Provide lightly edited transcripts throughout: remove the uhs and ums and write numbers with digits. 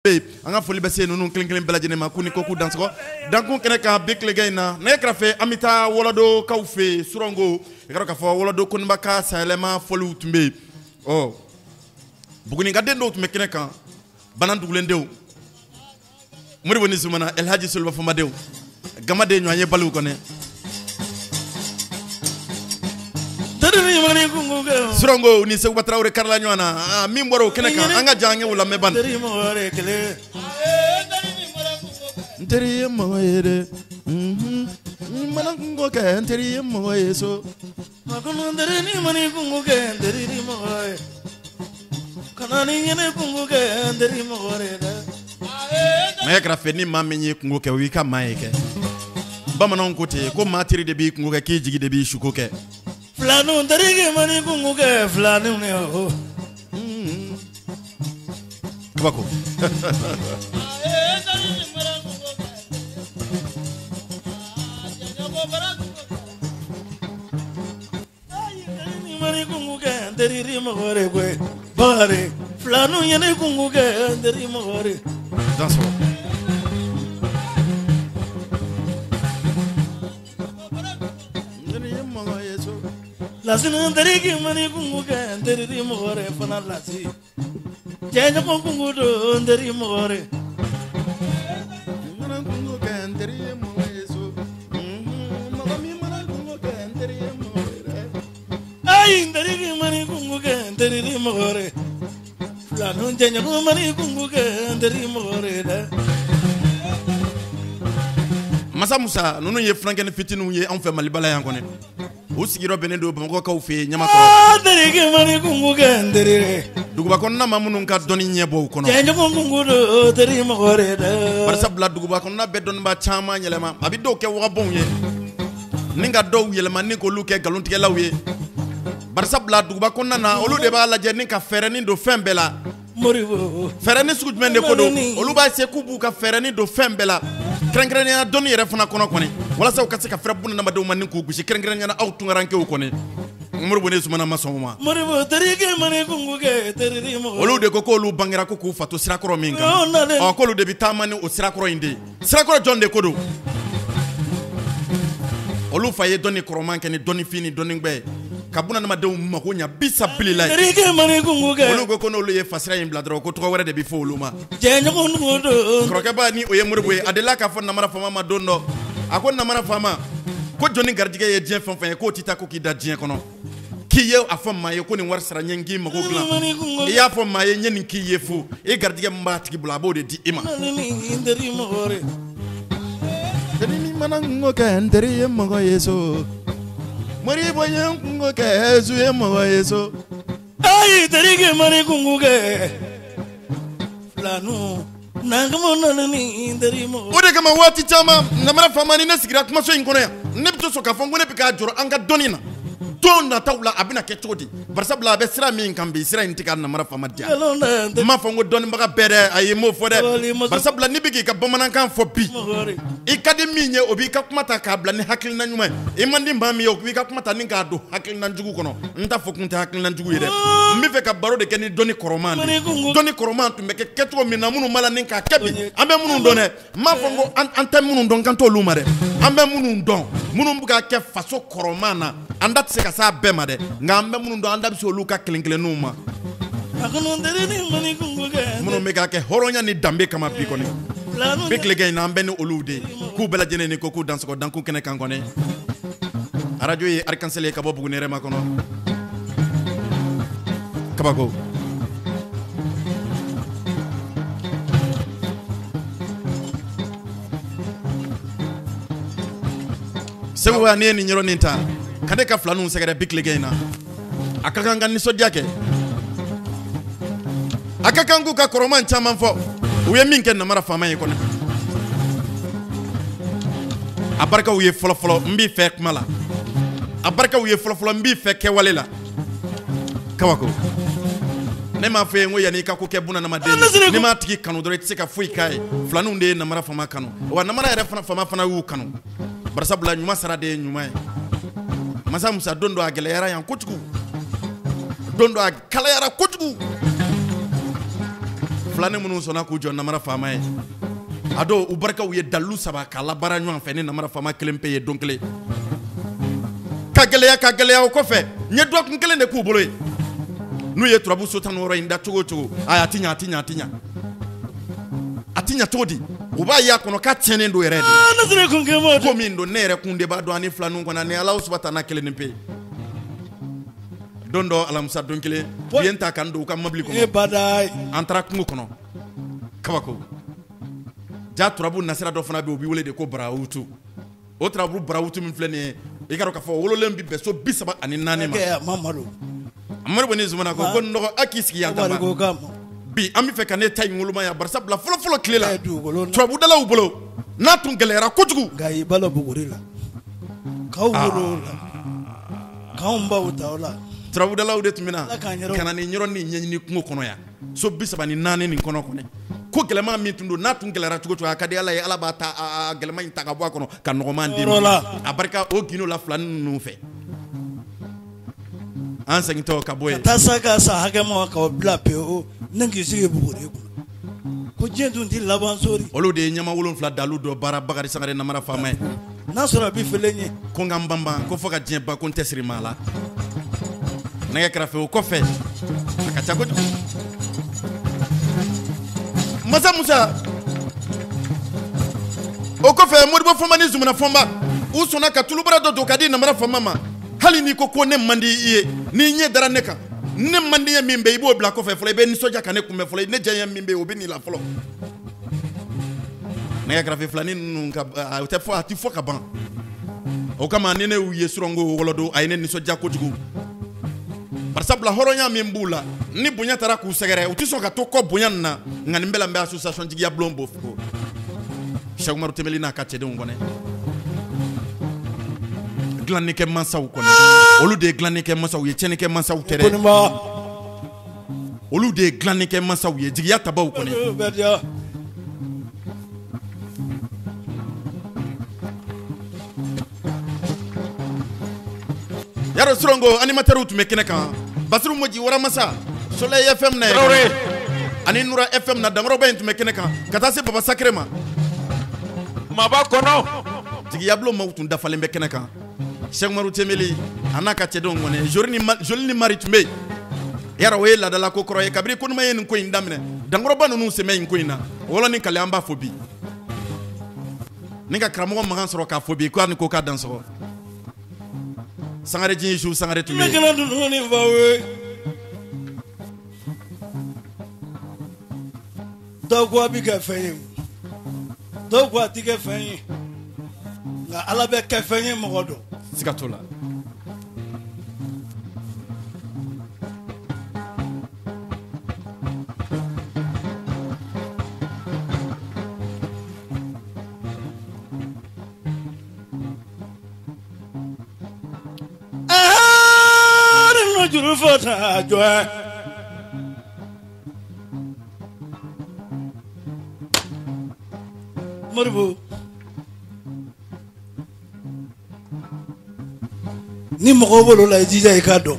An ka foli bɛ se ninnu kelen kelen bɛɛ lajɛlen ma k'u ni ko k'u dansɔgɔ dankun kɛnɛ kan bi tilegan in na nɛgɛ kɛrɛfɛ an bɛ taa Wɔlɔdokaw fɛ yen Surango i ka dɔn k'a fɔ Wɔlɔdo Koniba ka sayɛlɛma fɔliw tun bɛ yen ɔ Bugunikaden dɔw tun bɛ kɛnɛ kan Bana dugulendenw Modibo ni Zumana El Hadji Soliba Fɔnbadenw Gamaden ɲɔgɔn ye baliw kɔnɛ Surango ni Seguba Tarawele karila ɲɔgɔn na min bɔra o kɛnɛ kan an ka jan an ye o lamɛn ban n teri ye mɔgɔ ye dɛ n mana kungo kɛ n teri ye mɔgɔ ye so n teri ni mana kungo kɛ n teri ni mɔgɔ ye kana ni ɲɛnɛ kungo kɛ n teri mɔgɔ ye dɛ nɛgɛ kɛrɛfɛ ni maa min ye kungo kɛ o y'i ka maa ye kɛ bamananw ko ten ko maa teri de b'i kungo kɛ k'i jigi de b'i suko kɛ Filaninw terikɛ mana kungo kɛ filaninw ye o kabako mana kungo kɛ n teri mɔgɔ de koyi Bakari filaninw ye ne kungo kɛ n teri mɔgɔ de dansɔgɔ Lasini n terikɛ mana kungo kɛ n teri mɔgɔ de fana lasi jɛɲɔgɔn kungo don n teri mɔgɔ de mana kungo kɛ n teri ye mɔgɔ ye so mɔgɔ min mana kungo kɛ n teri ye mɔgɔ ye dɛ ayi n terikɛ mana kungo kɛ n teri mɔgɔ de filaninw jɛɲɔgɔn mana kungo kɛ n teri mɔgɔ de dɛ Masa Musa ninnu ye funankɛnin fitininw ye anw fɛ Maliba la yan kɔni u sigiyɔrɔ bɛnnen don Bamakɔkaw fɛ yen Ɲamakɔrɔ terikɛ mana kungo kɛ n teri duguba kɔnɔna ma minnu ka dɔnni ɲɛ bɔ u kɔnɔ jɛɲɔgɔn kungo don teri mɔgɔ de dɛ barisabula duguba kɔnɔna bɛ dɔnniba caman yɛlɛma a bɛ dɔw kɛ wagabɔnw ye ni ka dɔw yɛlɛma ni k'olu kɛ nkalontigɛlaw ye barisabula duguba kɔnɔna na olu de b'a lajɛ ni ka fɛɛrɛnin don fɛn bɛɛ la fɛɛrɛnin sugu jumɛn de ko don olu b'a se k'u b'u ka fɛɛrɛnin don fɛn bɛɛ la kɛrɛnkɛrɛnnenya dɔnni yɛrɛ fana kɔnɔ kɔni walasa u ka se ka fɛrɛ bunadamadenw ma ni k'u gosi kɛrɛnkɛrɛnnenya aw tunkarankew kɔni Modibo ni Zumana ma sɔn o ma terikɛ mana kungo kɛ teri mɔgɔ olu de ko k'olu bangera ko k'u fa to sirakɔrɔ min kan ɔ k'olu de bɛ taama ni o sirakɔrɔ in de ye sirakɔrɔ jɔn de ko don olu fa ye dɔnni kɔrɔman kɛ ni dɔnnifin ni dɔnnigbɛ ye ka bunadamadenw mako ɲa bisabilila terikɛ mana kungo kɛ olu ko ko n'olu ye fasira in bila dɔrɔn ko tɔgɔ wɛrɛ de bɛ fɔ olu ma jɛɲɔgɔn kungo don kɔrɔkɛba ni o ye Modibo ye a delila k'a fɔ Namara faama ma don dɔ a ko Namara faama ko jɔnni garijɛgɛ ye diɲɛ fɛn fɛn ye k'o tɛ taa ko k'i da diɲɛ kɔnɔ k'i ye a fɔ maa ye ko nin wari sara n ye n k'i mago dilan i y'a fɔ maa ye n ye nin k'i ye fu i garijɛgɛ min b'a tigi bolo a b'o de di i ma teri min mana kungo kɛ n teri ye mɔgɔ ye so Modibo ye n kungo kɛ zu ye mɔgɔ ye so ayi terikɛ mana kungo kɛ filaninw o de kama waati caman Namara faama ni ne sigira kumaso in kɔnɔ yan ne bɛ to sɔn k'a fɔ ko ne bɛ k'a jɔrɔ an ka dɔnni na don nataw la a bɛna kɛ cogo di barisabula a bɛ sira min kan bi sira in tɛ ka Namara faama diya n m'a fɔ n ko dɔnnibaga bɛɛ dɛ ayi n m'o fɔ dɛ barisabula n'i bɛ k'i ka bamanankan fɔ bi i ka di min ye o b'i ka kuma ta k'a bila ni hakilina ɲuman ye i man di maa min ye o b'i ka kuma ta ni k'a don hakilina jugu kɔnɔ n t'a fɔ kun tɛ hakilina jugu ye dɛ n bɛ fɛ ka baro de kɛ ni dɔnni kɔrɔman de ye dɔnni kɔrɔman tun bɛ kɛ kɛcogo min na minnu b'a la ni k'a kɛ bi an bɛ minnu dɔn dɛ n m'a fɔ ko an tɛ minnu dɔn kan t'olu ma dɛ an bɛ minnu dɔn minnu bɛ ka kɛ faso kɔrɔman na an da tɛ se ka s'a bɛɛ ma dɛ nka an bɛ minnu dɔn an da bɛ se olu ka kelen kelenninw ma minnu bɛ ka kɛ hɔrɔnya ni danbe kama bi kɔni bi tilegan in na an bɛ ni olu de ye k'u bɛɛ lajɛlen ni ko k'u dansɔgɔ dankun kɛnɛ kan kɔni arajo ye Arc-en-Ciel ye ka bɔ Buguni yɛrɛma kɔnɔ kabako Segu n'i ye nin yɔrɔnin ta ka ne ka filaninw sɛgɛrɛ bi tilegan in na a ka kan ka nisɔndiya kɛ a ka kan k'u ka kɔrɔman caman fɔ u ye min kɛ Namara faama ye kɔni a barikaw ye fɔlɔfɔlɔ n b'i fɛ kuma la a barikaw ye fɔlɔfɔlɔ n b'i fɛ kɛwale la kabako ne m'a fɔ ye n ko yanni i ka ko kɛ bunadamaden n'i m'a tigi kanu dɔrɔn i tɛ se ka foyi k'a ye filaninw de ye Namara faama kanu wa Namara yɛrɛ fana faama fana y'u kanu barisabula ɲuman sara de ye ɲuman ye Masa Musa don dɔ a gɛlɛyara yan kojugu don dɔ a kalayara kojugu. Filani minnu sɔnna k'u jɔ namara faama ye, a dɔw u barikaw ye dalilu saba k'a labaara ɲɔgɔn fɛ ni namara faama kelen pe ye don kelen. Ka gɛlɛya ka gɛlɛya o kɔfɛ n ye dɔgɔkun kelen de k'u bolo ye. N'u ye turabu so 16 in da cogo o cogo, ayi a ti ɲɛ, a ti ɲɛ, a ti ɲɛ. A ti ɲɛ cogo di? U b'a ye a kɔnɔ k'a tiɲɛnen don yɛrɛ de. Ko min don ne yɛrɛ kun de b'a dɔn ani filaninw kɔnɔ ani Alahu subahana kelen ni pe. Don dɔ alamisa don kelen u ye n ta ka n don u ka mobili kɔnɔ. An taara kungo kɔnɔ. Kabako. Ja turabu nasira dɔ fana bɛ yen, u b'i wele de ko barawutu. O turabu barawutu min filɛ nin ye, i ka dɔn k'a fɔ wololen bɛ bɛn so 34 ma. Amadu ni Zumana ko ko nɔgɔ a k'i sigi yan tan. Bi an bɛ fɛ ka ne ta in woloma yan, barisa bila fɔlɔ fɔlɔ tile la turabudalaw bolo n'a tun gɛlɛyara kojugu. Nka i balo buguri la, k'aw wolo la, k'anw baw ta o la. Turabudalaw de tun bɛ na ka na nin yɔrɔnin ɲɛɲini kungo kɔnɔ yan, so 34 nin kɔnɔ kɔni. Ko gɛlɛman min tun don n'a tun gɛlɛyara cogo cogo, a ka di Ala ye, Ala b'a ta a gɛlɛman in ta ka bɔ a kɔnɔ ka nɔgɔman d'i ma. A barika o gindo la filanin ninnu fɛ. An segintɔ ka bɔ yen. Ka taa sa ka sa hakɛ ma k'aw bila pewu ne k'i sigi buguri kunna. Ko diɲɛ dun tɛ laban sori. Olu de ye ɲama 7 dalu dɔ baara Bakari Sangare namara faama ye. N'a sɔrɔ a bɛ fɛlen ye. Ko n ka n banban ko fo ka diɲɛ ban ko n tɛ siri maa la. Nɛgɛ kɛrɛfɛ o kɔfɛ a ka ca kojugu. Masa Musa o kɔfɛ Modibo Fɔnba ni Zumana Fɔnba u sɔnna ka tulubara dɔ don ka di namara faama ma. Hali n'i ko ko ne man di i ye, n'i ɲɛ dara ne kan, ne man di ye min bɛ i b'o bila kɔfɛ fɔlɔ, i bɛ nisɔndiya ka ne kunbɛn fɔlɔ, ne diya ye min bɛ yen o bɛ n'i la fɔlɔ. Nɛgɛ kɛrɛfɛ filanin ninnu ka a tɛ fɔ, a tɛ fɔ ka ban. O kama ni ne y'u ye surɔngo wɔlɔdon, a ye ne nisɔndiya kojugu. Barisabula hɔrɔnya min b'u la, ni bonya taara k'u sɛgɛrɛ, u tɛ sɔn ka to kɔ bonya nin na. Nka nin bɛɛ la n bɛ association jigiya bulon bɔ fo. Cheikh Umaru Tembeli n'a ka cɛdenw kɔnɛ. Dilanni kɛ mansaw kɔnɛ. Olu de ye dilanni kɛ mansaw ye, tiɲɛni kɛ mansaw tɛ dɛ. Olu de ye dilanni kɛ mansaw ye, jigiya tabaw kɔnɛ. Yaro Sorongo animateur tun bɛ kɛnɛ kan. Basiru Moji Waramasa Soleil FM na ye. Ani Nura FM na Dankɔrɔba in tun bɛ kɛnɛ kan ka taa se Baba Sakere ma. Maba kɔnɔ. Jigiyabulon maaw tun dafalen bɛ kɛnɛ kan. Cheikh Umaru Tembeli a n'a ka cɛdenw kɔni Joli ni Mari tun bɛ yen. Yara o ye laadala ko kɔrɔ ye kabini Konima ye nin ko in daminɛ. Dankɔrɔba ninnu sɛmɛ in ko in na. O yɔrɔnin kale an b'a fɔ bi. Ni ka karamɔgɔ mankan sɔrɔ k'a fɔ bi k'a ni ko k'a dansɔgɔ. Sangare Jin Su Sangare tun bɛ yen. Dɔw ko a bɛ kɛ fɛn ye, dɔw ko a tɛ kɛ fɛn ye, nka Ala bɛ kɛ fɛn ye mɔgɔ dɔn. Siga t'o la. Juru fɔ ta jɔ. Modibo, ni mɔgɔ bolo la i jija i k'a dɔn.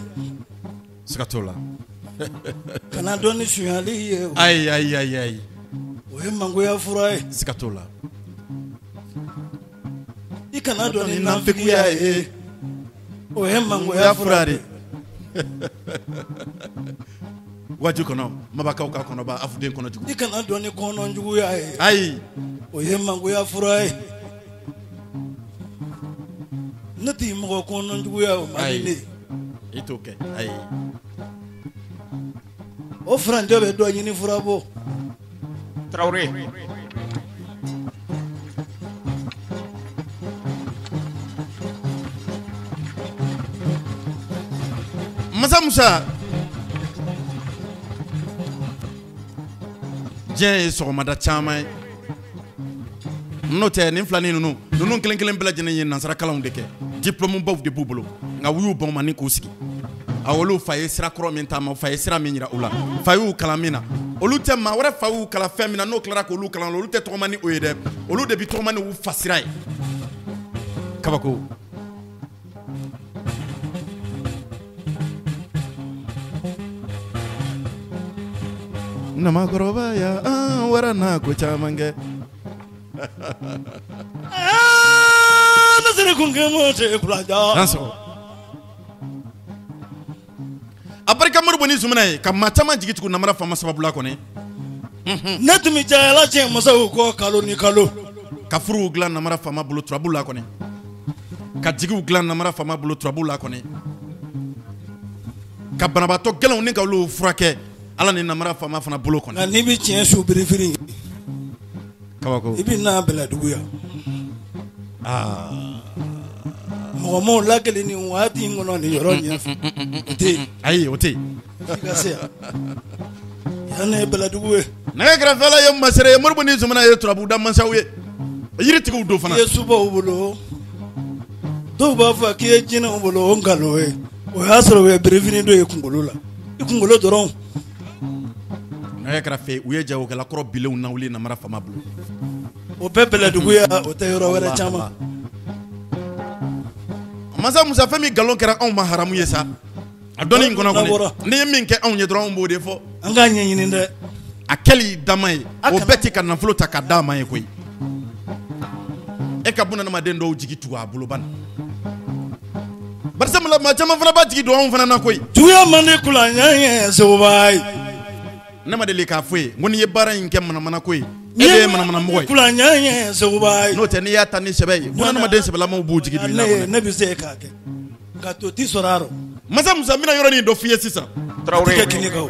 Siga t'o la. Kana dɔn ni sonyali ye. Ayi ayi ayi ayi. O ye mangoya fura ye. Siga t'o la. I kana dɔn ni nafigiya ye. O ye mangoya fura de. Waati kɔnɔ mabakaw ka kɔnɔba afuden kɔnɔ jugu. I kana dɔn ni kɔnɔ juguya ye. Ayi. O ye mangoya fura ye. Ne t'i mɔgɔ kɔnɔ juguya o ma di ne. I t'o kɛ. Ayi. O furancɛ bɛ dɔ ɲini fura bɔ. Tarawele. Masa Musa. Diɲɛ ye sɔgɔmada caman ye. N'o tɛ nin filanin ninnu kelen kelen bɛɛ lajɛlen ye nansara kalanw de kɛ. Diplôme baw de b'u bolo. Nka u y'u ban ma ni k'u sigi. A olu fa ye sira kɔrɔ min taama, fa ye sira min yira u la, fa y'u kalan min na. Olu tɛ maa wɛrɛ fa y'u kalan fɛn min na n'o tilara k'olu kalan, olu tɛ tɔgɔma ni o ye dɛ. Olu de bɛ tɔgɔma ni u fa sira ye. Kabako. Namakɔrɔbaya an wara n'a ko caman kɛ. Ne seri kun kɛ mo tɛ kulaja. A barika Moribo ni Zumana ye ka maa caman jigi tugu namara faama sababu la kɔni. Ne tun bɛ cayala cɛ masaw kɔ kalo ni kalo. Ka furuw dilan namara faama bolo turabu la kɔni. Ka jigiw dilan namara faama bolo turabu la kɔni. Ka banabaatɔ gɛlɛnw ni ka olu furakɛ Ala ni namara faama fana bolo kɔni. Nka n'i bɛ tiɲɛ su birifini. Kabako. I bɛ na Bɛlɛdugu yan. Mɔgɔ m'o lakali nin waati in kɔnɔ nin yɔrɔ ɲɛfɛ. O tɛ yen. Ayi o tɛ yen. F'i ka se yan. Yan ye Bɛlɛdugu ye. Nɛgɛ kɛrɛfɛla ye masere ye Moribo ni Zumana ye turabuda mansaw ye. Yiritigiw don fana. I ye subaw bolo. Dɔw b'a fɔ k'i ye jinɛw bolo o nkalon ye. O y'a sɔrɔ u ye birifini don i kunkolo la. I kunkolo dɔrɔn. Nɛgɛ kɛrɛfɛ u ye jagokɛla kɔrɔ bilenw nawuli namara faama bolo. O bɛɛ Bɛlɛdugu ye o tɛ yɔrɔ wɛrɛ caman. Masa Musa fɛn min nkalon kɛra anw ma haramu ye sa. A dɔnni in kɔnɔ kɔni n'i ye min kɛ anw ye dɔrɔn anw b'o de fɔ. An k'a ɲɛɲini dɛ. A kɛli dama ye o bɛɛ tɛ ka nafolo ta ka d'a ma ye koyi. E ka bunadamaden dɔw jigi tugu a bolo bani. Barisa maa caman fana b'a jigi don anw fana na koyi. Juguya man di kulanɲɛ ye Seguba ye. Ne ma deli k'a fɔ ye n ko n'i ye baara in kɛ manamana ko ye. E de ye manamana mɔgɔ ye. Kulanɲɛ ye Seguba ye. N'o tɛ n'i y'a ta ni sɛbɛ ye bunadamaden sɛbɛlamaw b'u jigi don i la kɔni. Ne bɛ se k'a kɛ nka to ti sɔrɔ a rɔ. Masa Musa n bɛna yɔrɔ nin dɔ f'i ye sisan. Tarawele. Tigɛ kini kan o.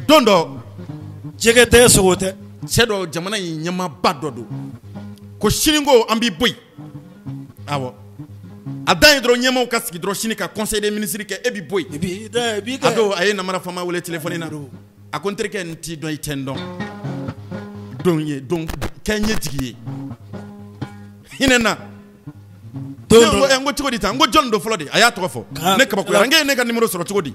Don dɔ. Jɛgɛ tɛ sogo tɛ. Cɛ dɔ jamana in ɲɛmaaba dɔ don. Ko sini ko an b'i bɔ yen. Awɔ. A dan ye dɔrɔn ɲɛmaaw ka sigi dɔrɔn sini ka conseil des ministres kɛ e b'i bɔ yen. I b'i da i b'i kɛ. A don a ye namara faama wele téléphone na. A ko n terikɛ n t'i dɔn i tɛ n dɔn. Don ye don kɛ n ye jigi ye. Hinɛ n na. N ko cogo di tan n ko jɔn don fɔlɔ de a y'a tɔgɔ fɔ. Ne kabakoyara n k'e ye ne ka numéro sɔrɔ cogo di.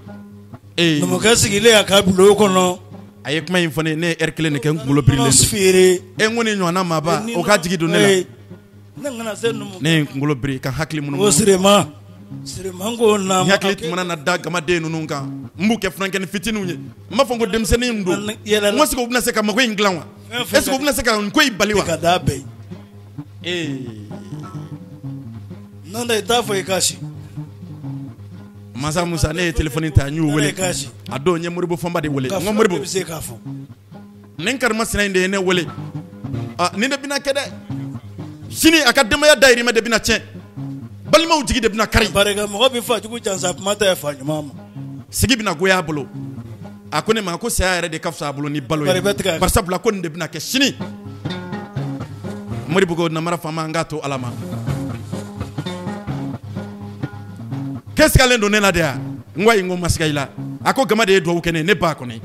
Ee. Numukɛ sigilen a ka bulon kɔnɔ. A ye kuma in fɔ ne ye ne ye heure kelen de kɛ n kunkolo birilen don. Feere. E n ko nin ɲɔgɔnna maaba o ka jigi don ne la. Ne kana se numu. Ne ye n kunkolo biri ka hakili munumunu. O Sirema. Sirema ko na. N hakili tun mana na da gamaden ninnu kan n b'u kɛ funankɛnin fitininw ye n b'a fɔ ko denmisɛnnin don n ko est-ce que u bɛna se ka mago in dilan wa est-ce que u bɛna se ka nin ko in bali wa. Ka d'a bɛɛ ye. Ee. N'o tɛ i t'a fɔ i ka si. Masa Musa ne ye téléphone ta n y'u wele a don n ye Moribo Fɔnba de wele n ko Moribo. Bɛ se k'a fɔ. Nin karimasina in de ye ne wele nin de bɛna kɛ dɛ sini a ka denbaya dayirimɛ de bɛna tiɲɛ balimaw jigi de bɛna kari. Barika mɔgɔ bɛ fa jugu jansa kuma tɛ fa ɲuman ma. Sigi bɛna goya a bolo a ko ne ma ko saya yɛrɛ de ka fisa a bolo ni balo ye barisabula ko nin de bɛna kɛ sini. Moribo ko namara faama an k'a to Ala ma. K'e sigalen don ne la de ya n ko ayi n ko ma siga i la a ko gama de ye duwawu kɛ ne ye ne ba kɔni.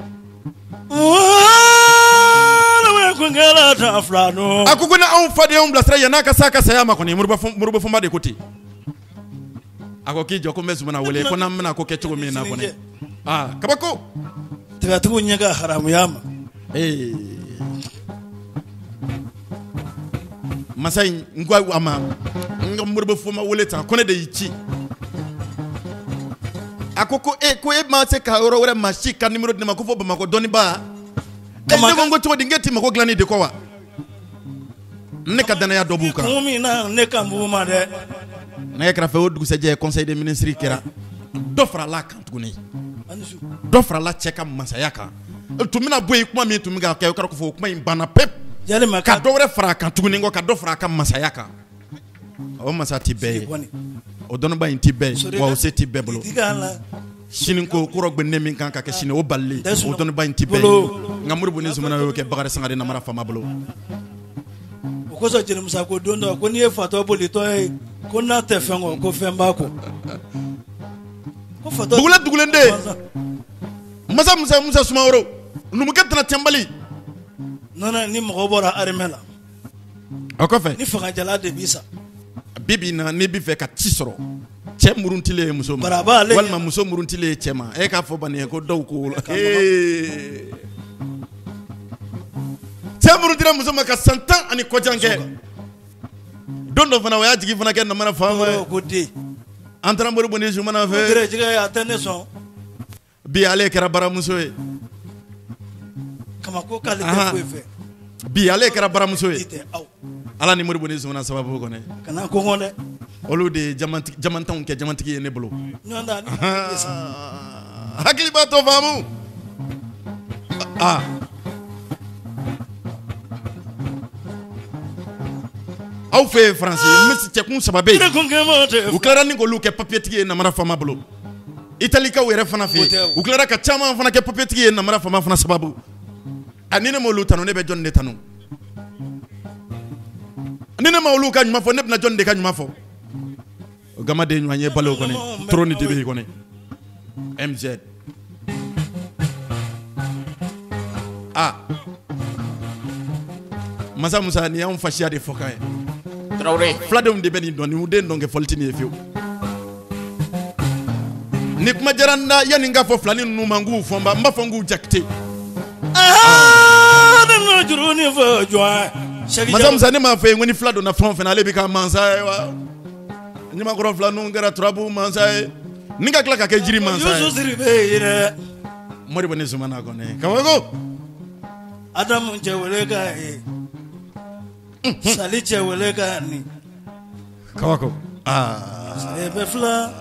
A ko ko ni anw fa de y'anw bilasira yann'a ka s'a ka saya ma kɔni Moribo Fɔnba de ko ten. A ko k'i jɔ ko n bɛ Zumana wele ko n'an bɛna ko kɛ cogo min na kɔni aa kabako. Tigatigiw ɲɛ ka haramuya ma. Ee masa in n ko a ma n ka Moribo Fɔnba wele tan ko ne de y'i ci. A ko ko e ko e ma se ka yɔrɔ wɛrɛ maa si ka numéro di ne ma ko fo Bamakɔ dɔnnibaa. Ne ko n ko cogo di n k'e ti mago dilanni de kɔ wa? Ne ka danaya dɔ b'u kan. Kun min na ne kan b'u ma dɛ. Nɛgɛ kɛrɛfɛ o dugusɛjɛ conseil des ministres kɛra dɔ farala kan tuguni. Dɔ farala cɛ ka masaya kan. Tun bɛna bɔ yen kuma min tun bɛ ka kɛ o kɛra ko fɔ o kuma in banna pewu. Ka dɔ wɛrɛ fara a kan tuguni kɔ ka dɔ fara a ka masaya kan. O masa ti bɛɛ ye. O dɔnniba in ti bɛɛ ye wa o se ti bɛɛ bolo. Sini ko kɔrɔ gbɛnnen min kan ka kɛ sini o balili o dɔnniba in ti bɛɛ ye. Nka Moribo ni Zumana y'o kɛ Bakari Sangare namara faama bolo. O kosɔn Jelimusa ko don dɔ ko n'i ye fatɔ bolitɔ ye ko n'a tɛ fɛn kɔ ko fɛn b'a kɔ. Ko fatɔ. Dugula dugulen den. Masa Musa Musa Sumaworo numukɛ tɛna tiɲɛbali. Nɔnɔ ni mɔgɔ bɔra armée la. O kɔfɛ. Ni fangajala de b'i sa. Bi bi na n'i bɛ fɛ ka ci sɔrɔ cɛ muruntilen ye muso ma walima muso muruntilen ye cɛ ma e k'a fɔ bani ye ko dɔw ko cɛ muruntira muso ma ka san 10 ani kɔjan kɛ don dɔ fana o y'a jigi fana kɛ namara faama ye ko den an taara Moribo ni Zumana fɛ a tɛ ne sɔn bi ale kɛra baramuso ye. Kamako k'ale tɛ foyi fɛ. Bi ale kɛra baramuso ye. Ala ni Modibo ni Zumana sababu kɔnɛ. Kana kɔngɔ dɛ. Olu de ye jamantanw kɛ jamantigi ye ne bolo. Hakili b'a tɔ faamu. Aw fɛ yen Faransi misi cɛkun saba bɛ yen. U tilara ni k'olu kɛ papier tigi ye namara faama bolo. Italikaw yɛrɛ fana fɛ yen. U tilara ka caman fana kɛ papier tigi ye namara faama fana sababu. A ni ne m'olu tanu ne bɛ jɔn de tanu? Ni ne ma olu ka ɲuman fɔ ne bɛna jɔn de ka ɲuman fɔ? O gamaden ɲuman ye balo kɔni toro ni dibi kɔni MZ. Masa Musa ni y'anw fasiya de fɔ kan ye. Traoré. Filadenw de bɛ nin dɔn nin den dɔn kɛ fɔli tɛ nin ye fiyewu. Ni kuma diyara n na yanni n k'a fɔ filani ninnu ma n k'u fɔ n b'a fɔ n k'u jakite. Masa Musa ne m'a fɔ ye ko ni fila donna fɛn o fɛn na ale bɛ k'a mansa ye wa? Ɲamakɔrɔ fila ninnu kɛra turabu mansa ye ni ka tila ka kɛ jiri mansa ye. Modibo ni Zumana kɔni kabako. Adamu cɛ wele ka ye. Sali cɛ wele ka ni. Kabako. E bɛ fila.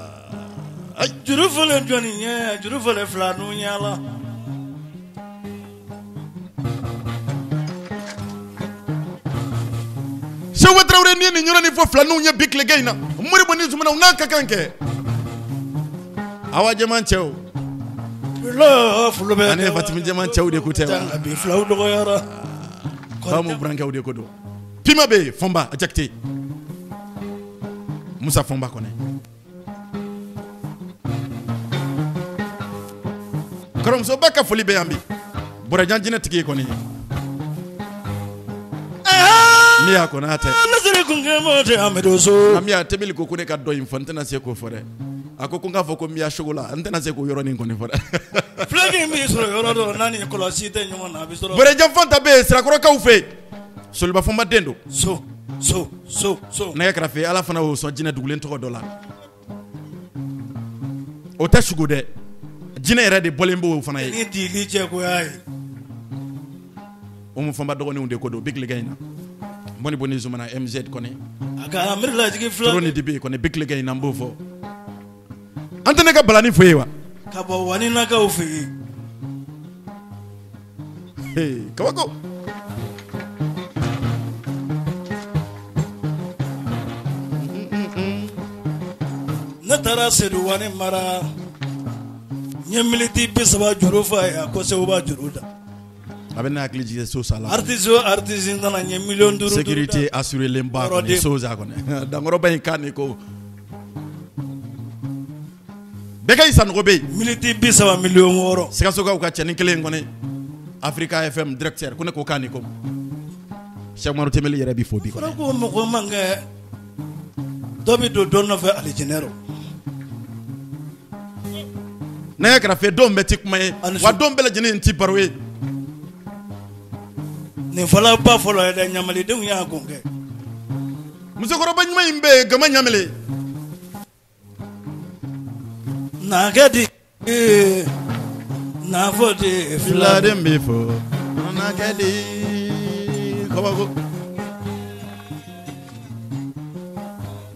Juru fɔlen jɔnni ɲɛ juru fɔlen fila nu ɲɛ la. Segu Tarawele ni ye nin yɔrɔ nin fɔ filaninw ye bi tilegan in na Modibo ni Zumana u n'a ka kan kɛ. Awa jɛman cɛw. Ani Fatimi jɛman cɛw de ko tɛ wa? Bi filaw dɔgɔyara. Bamu burankɛw de ko don. Pima bɛ yen Fɔnba Jakite. Musa Fɔnba kɔnɛ. Kɔrɔmusoba ka foli bɛ yan bi. Bɔrɛjan jinɛ tigi ye kɔni. Miya kɔni a tɛ. Miya tebili ko ko ne ka dɔ in fɔ n tɛna se k'o fɔ dɛ. A ko ko n k'a fɔ ko miya sogo la n tɛna se k'o yɔrɔnin kɔni fɔ dɛ. Filaki min sɔrɔ yɔrɔ dɔ n'a ni kɔlɔsi tɛ ɲɔgɔn na a bɛ sɔrɔ. Bɔrɛjan Fanta bɛ yen Sirakɔrɔkaw fɛ yen. Soliba Fɔnba den don. So so so so. Nɛgɛ kɛrɛfɛ Ala fana y'o sɔn jinɛ dugulen tɔgɔ dɔ la. O tɛ sugo dɛ. Jinɛ yɛrɛ de bɔlen b'o fana ye. Ni dili jɛgoya ye. Umu Fɔnba dɔgɔninw de ko don bi tilegan in na. Modibo ni Zumana MZ kɔni. A ka miirilajigin fila. Toro ni dibi kɔni bi tilegan in na n b'o fɔ. An tɛ ne ka balani fo ye wa? Ka bɔ Waninakaw fɛ yen. Kabako. Ne taara Sedu Wani mara. N ye militi 30 juru fa ye a ko Seguba juru da. A bɛ ne hakili jigin so la. Artiste o artiste nana n ye miliyɔn 5. Sécurité assurée ba kɔni so kɔni. Dankɔrɔba in kan de ko. Bɛɛ ka i Sanogo bɛ yen. Militi 30 miliyɔn 6. Sikasokaw ka cɛnin kelen in kɔni. Africa FM directeur ko ne ko k'a ni ko. Cheikh Umaru Tembeli yɛrɛ bi fo bi kɔni. Fɔra ko mɔgɔ man kɛ dɔ bɛ don dɔ nɔfɛ alijinɛ rɔ. Nɛgɛ kɛrɛfɛ don bɛɛ ti kuma ye wa don bɛɛ lajɛlen ti baro ye. Nin fɔla ba fɔlɔ ye dɛ ɲamalidenw y'a kun kɛ. Musokɔrɔba ɲuman in bɛ yen Gama Ɲamele. Na kɛ di na fɔ di filaden bɛ fɔ na kɛ di kabako.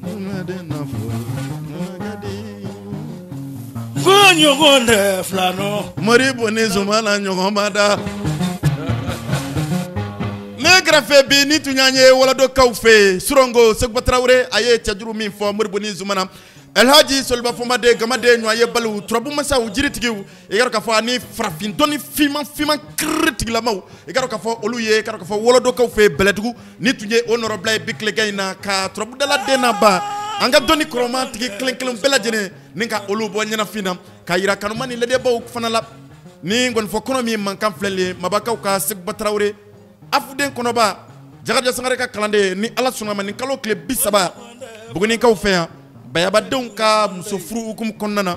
Filaden na fɔ na kɛ di. Ko ɲɔgɔn tɛ filanɔ. Modibo ni Zumana ɲɔgɔn ma da. Ne kɛrɛfɛ bi ni tun y'an ye Waladokaw fɛ yen Surongo Seguba Tarawele a ye cɛjuru min fɔ Modibo ni Zumana. Alhaji Soliba Fɔnba den Gamaden ɲɔgɔn ye baliw turabu masaw jiritigiw i ka dɔn k'a fɔ ani farafin dɔnni finman finman kiriri tigilamaw i ka dɔn k'a fɔ olu ye i ka dɔn k'a fɔ Wolodokaw fɛ yen Bɛlɛdugu ni tun ye o nɔrɔbila ye bi tilegan in na ka turabudala den na ba an ka dɔnni kɔrɔma tigi kelen kelen bɛɛ lajɛlen ni ka olu bɔ ɲɛnafin na ka yira kanuma ni lɛdɛbaw fana la ni ngɔnifɔ kɔnɔ min mankan filɛ nin ye Mabakaw ka Seguba Tarawele afuden kɔnɔba Jakarija Sangare ka kalanden ni Ala sɔnna ma nin kalo tile 30 Bugunikaw fɛ yan bayabadenw ka muso furu hukumu kɔnɔna na